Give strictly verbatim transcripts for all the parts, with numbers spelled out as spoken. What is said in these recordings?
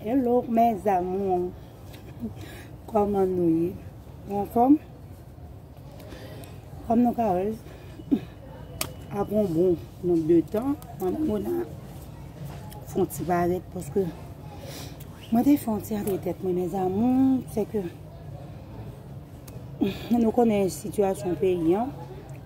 Hello mes amours. Kòman nou ye? Nou anfòm? Kòm nou ka wè, apre yon bon nonb de tan, Manmi Mona fè yon ti parèt paske mwen te fè yon ti antre tèt mwen, mes amours, se ke nou konnen sitiyasyon peyi an,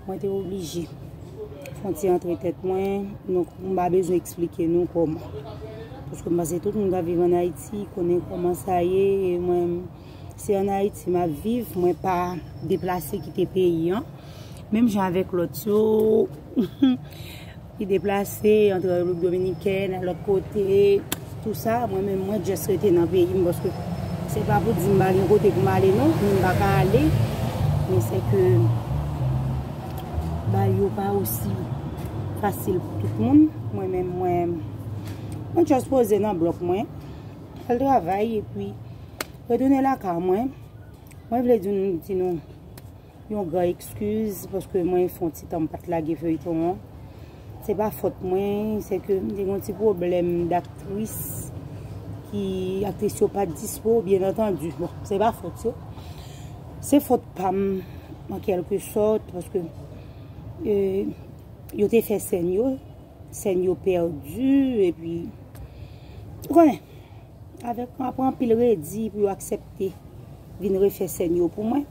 mwen te oblije fè yon ti antre tèt mwen, donk m pa bezwen eksplike nou kòman. Paske m panse tout moun k ap viv ann Ayiti konnen kòman sa ye, e mwen, se ann Ayiti m ap viv, mwen pa deplase kite peyi an. Menm jan avèk lòt yo, ki deplase, antre Repiblik Dominikèn, al lòt kote, tou sa, mwen menm, mwen just rete nan peyi m, paske se pa pou di m pa gen kote pou m ale non, m pa ka ale, men se ke bagay yo pa osi fasil pou tout moun. Mwen menm, mwen, mwen just poze nan blòk mwen, al travay, epi retounen lakay mwen. Mwen vle di nou, di nou yon gran ekskiz, paske mwen fè yon ti tan m pa t lage feyton an. Se pa fòt mwen, se ke m te gen yon ti pwoblèm daktris, ki aktris yo pa t dispo, byen antandi. Bon, se pa fòt yo. Se fòt pa m, an kèlke sòt, paske, e, yo te fè sèn yo, sèn yo pèdi, epi, ou konnen, avèk, apre anpil redi pou yo aksepte vin refè sèn yo pou mwen.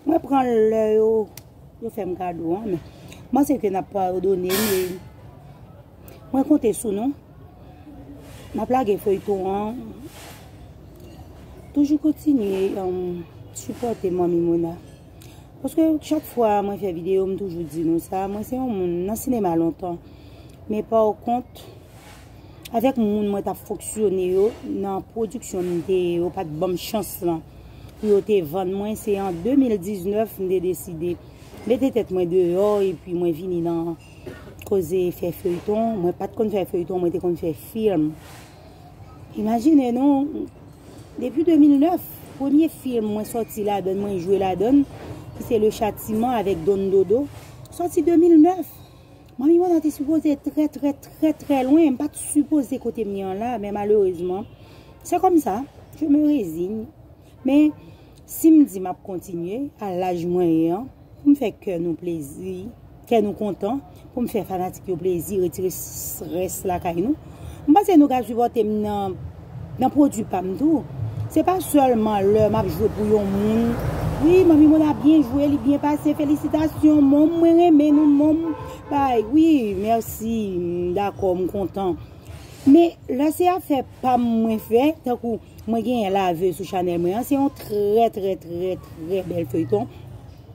Mwen pran lè yo, yo fè m kado an, men m panse ke n ap padone m, e mwen konte sou nou. M ap lage feyton an. Toujou kontinye, um, sipòte Manmi Mona. Paske chak fwa mwen fè videyo, m toujou di nou sa, mwen se yon moun nan sinema lontan. Men pa kont, avèk moun mwen t ap fonksyone yo nan pwodiksyon m te ye, yo pa t ban m chans lan pou yo te vann mwen. Se an de mil diznèf m te deside mete tèt mwen deyò, epi mwen vini nan koze fè feyton. Mwen pa t konn fè feyton, mwen te konn fè fim. Imajine nou, depi de mil nèf, premye fim mwen sòti ladann, mwen jwe ladann, ki se Le Châtiment avèk Don Dodo, sòti de mil nèf. Manmi Mona te sipoze trè, trè, trè, trè lwen. M pa t sipoze kote m ye an la, men malerezman, se kòmsa, je me résigne. Men, si m di m ap kontinye, a laj mwen ye an, pou m fè kè nou plezi, kè nou kontan, pou m fè fanatik yo plezi, retire strès lakay nou, m panse nou ka sipòte m nan, nan pwodui pa m tou. Se pa sèlman lè m ap jwe pou yon moun. Wi, Manmi Mona byen jwe, li byen pase, felisitasyon, mom, mwen renmen nou, mom, bay, wi, mèsi, m dakò, m kontan. Men, lè se afè pa m mwen fè, tankou mwen genyen Lave sou chanèl mwen an, se yon trè, trè, trè, trè bèl feyton.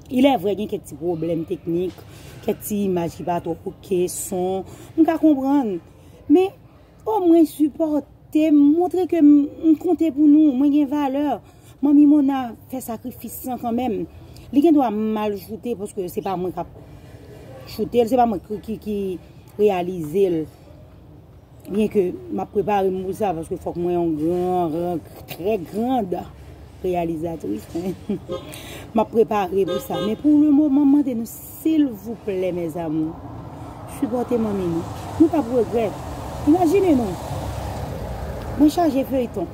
Il est vrai, gen kèk ti pwoblèm teknik, kèk ti imaj ki pa twò oke, son, m ka konprann. Men, omwen sipòte m, montre ke m, m konte pou nou, mwen gen valè. Manmi Mona fè sakrifis lan kanmenm. Li gen dwa mal choute, paske se pa mwen k ap choute l, se pa mwen ki, ki, ki reyalize l. Byen ke m ap prepare m pou sa, paske fòk mwen yon gran, gran, trè grand reyalizatris. M ap prepare pou sa. Men pou le moman, m mande nou, silvouplè, mes amours, sipòte manmi nou. Nou p ap regrèt. Imajine nou, mwen chaje feyton,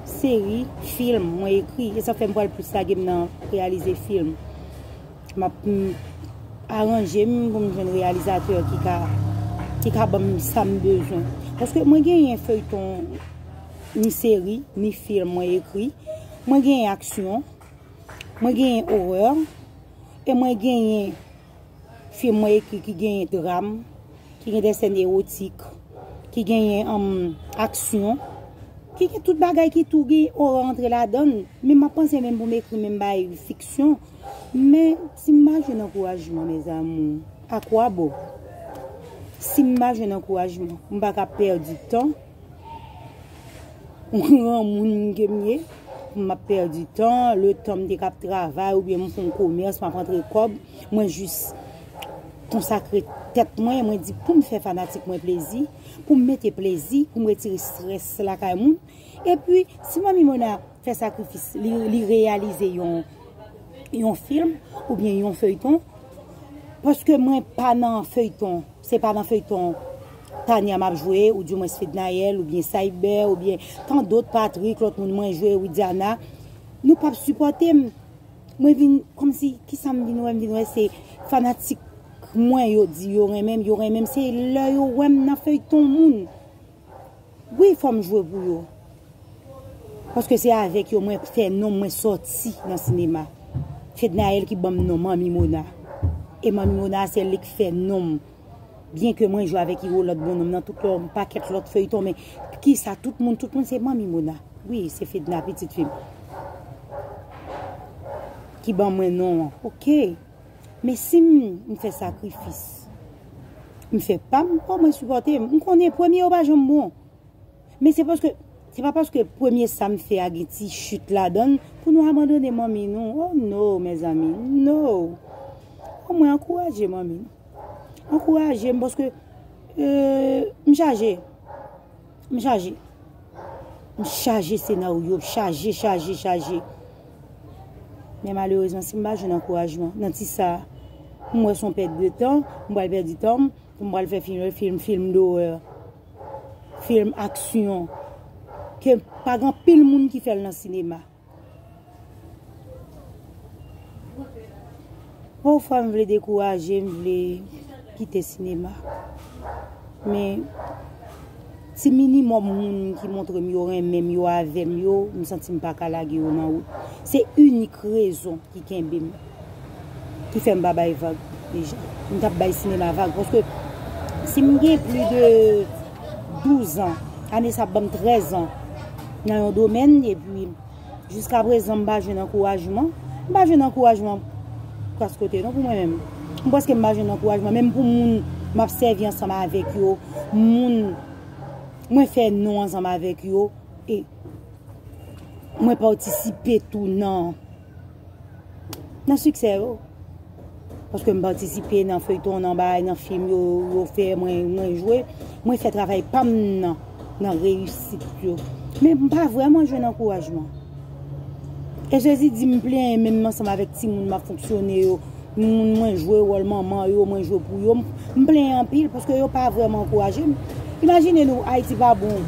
seri, fim, mwen ekri. E sa fè m pral plis lage m nan reyalize fim. M ap, m, aranje m pou m jwenn reyalizatè ki ka, ki ka ban m sa m bezwen. Paske mwen genyen feyton, ni seri, ni fim mwen ekri. Mwen genyen aksyon, mwen genyen orè, e mwen genyen fim mwen ekri ki genyen dram, ki gen de sèn ewotik, ki genyen, um, aksyon, ki gen tout bagay ki tou gen orè antre ladan l. Men m ap panse menm pou m ekri menm bay fiksyon. Men si m pa jwenn ankourajman, mes amours, à quoi bon? Si m pa jwenn ankourajman, m pa ka pèdi tan. Yon granmoun ke m ye, m ap pèdi tan, le tan m te k ap travay oubyen m fè yon komès, m ap antre kòb, mwen jis konsakre tèt mwen, mwen di pou m fè fanatik mwen plezi, pou m mete plezi, pou m retire strès lakay moun. Epi, si Manmi Mona fè sakrifis, li, li reyalize yon, yon fim oubyen yon feyton, paske mwen pa nan feyton, se pa nan feyton Tania m ap jwe, oudimwens Fednaelle, oubyen Cyber, oubyen tandòt, Patrick, lòt moun mwen jwe, Widiana, nou p ap sipòte m. Mwen vin, kòmsi, kisa m vin wè, m vin wè se fanatik mwen yo di yo renmen m, yo renmen m, se lè yo wè m nan feyton moun. Wi, fò m jwe pou yo. Paske se avèk yo mwen fè non m, mwen sòti nan sinema. Fednaelle ki ban m non Manmi Mona. E Manmi Mona, se li k fè non m. Byen ke mwen jwe avèk Iwo, lòt bonnonm nan, tout lòt, pakèt lòt feyton, men kisa tout moun, tout moun se Manmi Mona. Wi, se Fedna, pitit fi m. Ki ban mwen non an. Oke. Men si m, m fè sakrifis, m fè pa m, omwen sipòte m. M konnen premye yo pa janm bon. Men se paske, se pa paske premye sa m fè a gen ti chit ladan l pou nou abandone manmi nou. Oh no, mezanmi, no. Omwen ankouraje manmi nou. Ankouraje m paske, euh, m chaje. M chaje. M chaje senaryo, chaje, chaje, chaje. Men malerezman, si m pa jwenn ankourajman nan ti sa, m wè se yon pèt de tan, m pral pèdi tan m, pou m pral fè fim, fim, fim dorè, fim aksyon, ke pa gen anpil moun ki fè l nan sinema. Pafwa m vle dekouraje, m vle kite sinema. Men, ti minimòm moun ki montre m yo renmen m, yo avè m yo, m santi m pa ka lage yo nan wout. Se inik rezon ki kenbe m, ki fè m pa bay vag deja. M t ap bay sinema vag, paske si m gen plis de douz an, ane sa ap ban m trèz an nan yon domèn, epi jiskaprezan m pa jwenn ankourajman. M pa jwenn ankourajman klas kote non pou mwen menm. M prèske m pa jwenn ankourajman, menm pou moun m ap sèvi ansanm avèk yo, moun mwen fè non ansanm avèk yo, e mwen patisipe tou nan, nan siksè yo. Paske m patisipe nan feyton, nan bagay, nan fim yo, yo fè mwen, mwen jwe. Mwen fè travay pa m nan, nan reyisit yo. Men m pa vrèman jwenn ankourajman. E Jezi di m plenyen menm ansanm avèk timoun m ap fonksyone yo. Moun mwen jwe wòl manman yo, mwen jwe pou yo. M, m plenyen anpil paske yo pa vrèman ankouraje m. Imajine nou, Ayiti pa bon.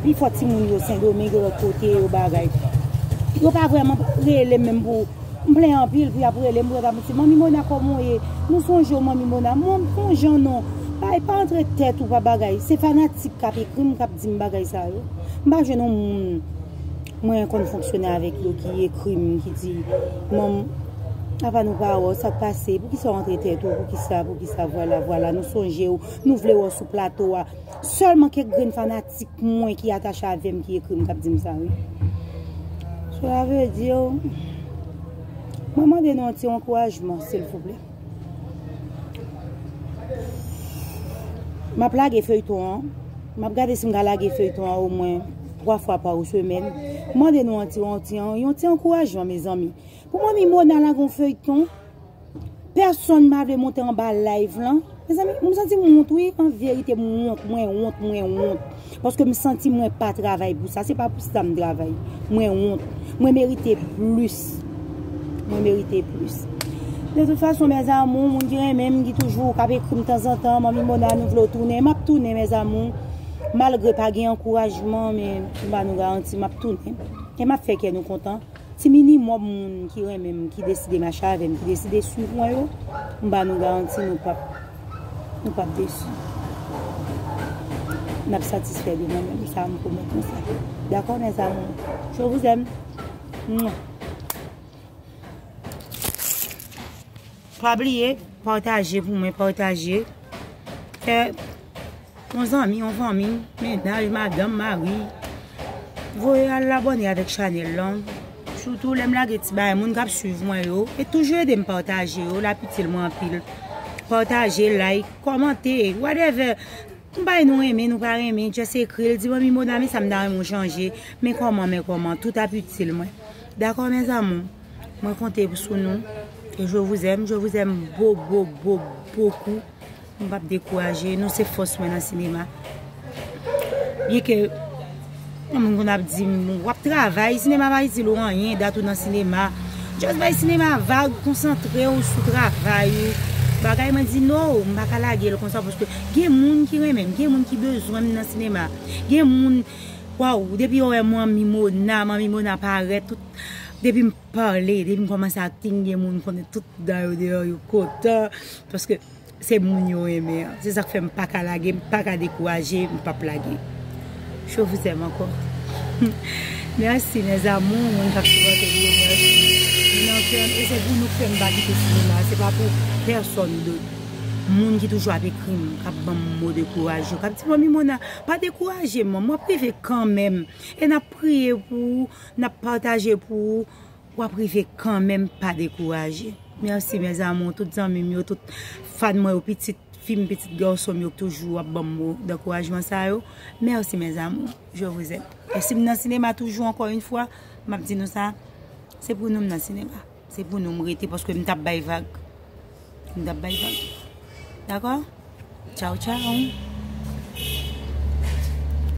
Pifò timoun yo Sendomeng, yo lòt kote, yo bagay. Yo pa vrèman rele m menm pou, m plenyen anpil pou y ap rele m, pou yo t ap di, "Manmi Mona, kòman w ye? Nou sonje w, Manmi Mona." Mwen, m sonje w non. Bay, pa antre tèt ou pa bagay. Se fanatik k ap ekri m, k ap di m bagay sa yo. M pa jwenn yon moun mwen konn fonksyone avèk yo ki ekri m, ki di, "Manm, apa nou pa wè w, sa k pase? Poukisa w antre tèt ou? Poukisa, poukisa? Vwala, vwala, nou sonje w, nou vle wè w sou plato a." Sèlman kèk grenn fanatik mwen ki atache avè m ki ekri m, k ap di m sa, wi. Cela veut dire, mwen mande nou yon ti ankourajman, silvouplè. M ap lage feyton an. M ap gade si m ka lage feyton an omwen twa fwa pa semèn. M mande nou yon ti, yon ti, yon ti ankourajman, mezanmi. Pou Manmi Mona lage yon feyton, pèsonn pa vle monte anba live lan. Mezanmi, m santi m wont, wi. An verite, m wont, mwen wont, mwen wont. Paske m santi mwen pa travay pou sa. Se pa pou sa m travay. Mwen wont. Mwen merite plis. Mwen merite plis. De tout fason, mes amours, moun ki renmen m, ki toujou k ap ekri m tanzantan, Manmi Mona, nou vle w tounen. M ap tounen, mes amours. Malgre pa gen ankourajman, men m ba nou garanti, m ap tounen. E m ap fè kè nou kontan. Ti minimòm moun ki renmen m, ki deside mache avè m, ki deside swiv mwen yo, m ba nou garanti nou p ap, nou p ap desi. N ap satisfè de mwen menm, sa m pwomèt nou sa. Dakò, mes amours? Je vous aime. Mwa. Pa bliye, pataje pou mwen, pataje. Fè yon zanmi, yon fanmi, mennaj, madanm, mari, voye al abòne avèk chanèl lan. Sitou lè m lage ti bagay, moun k ap swiv mwen yo, e toujou ede m pataje yo, l ap itil mwen anpil. Pataje, like, kòmante, whatever. M bay nou renmen, nou pa renmen, just ekri l, di, "Manmi Mona, men sa m ta renmen w chanje, men kòman, men kòman, tout ap itil mwen." Dakò, mes amours? Mwen konte sou nou. E je vous aime, je vous aime beau, beau, beau, beaucoup. M p ap dekouraje, nou se fòs mwen nan sinema. Byen ke yon moun konn ap di m, "W ap travay, sinema pa itil ou anyen, dat ou nan sinema." Just bay sinema vag, konsantre w sou travay ou. Bagay mwen di no, m pa ka lage l konsa paske gen moun ki renmen m, gen moun ki bezwen m nan sinema. Gen moun, waw, depi yo wè Manmi Mona, Manmi Mona parèt, tout, depi m pale, depi m kòmanse akting, gen moun konnen tout dan yo deyò, yo kontan. Paske se moun yo renmen an. Se sa k fè m pa ka lage, m pa ka dekouraje, m p ap lage. Je vous aime encore. Mèsi, mes amours, moun k ap sipòte m yo, mèsi. Moun nan fè m, e se pou nou k fè m pa kite sinema, se pa pou pèsonn dòt. Moun ki toujou ap ekri m, k ap ban m mo de kouraj yo, k ap di, Manmi Mona, pa dekouraje, manmi, w ap rive kanmenm. E n ap priye pou ou, n ap pataje pou ou, w ap rive kanmenm, pa dekouraje. Mèsi, mes amours, tout zanmi m yo, tout fan mwen yo, pitit fi m, pitit gason m yo k toujou ap ban m mo dankourajman sa yo. Mèsi, mes amours, je vous aime. E si m nan sinema toujou, ankò yon fwa, m ap di nou sa, se pou nou m nan sinema. Se pou nou m rete, paske m t ap bay vag. M t ap bay vag. Dakò? Tchaw, tchaw.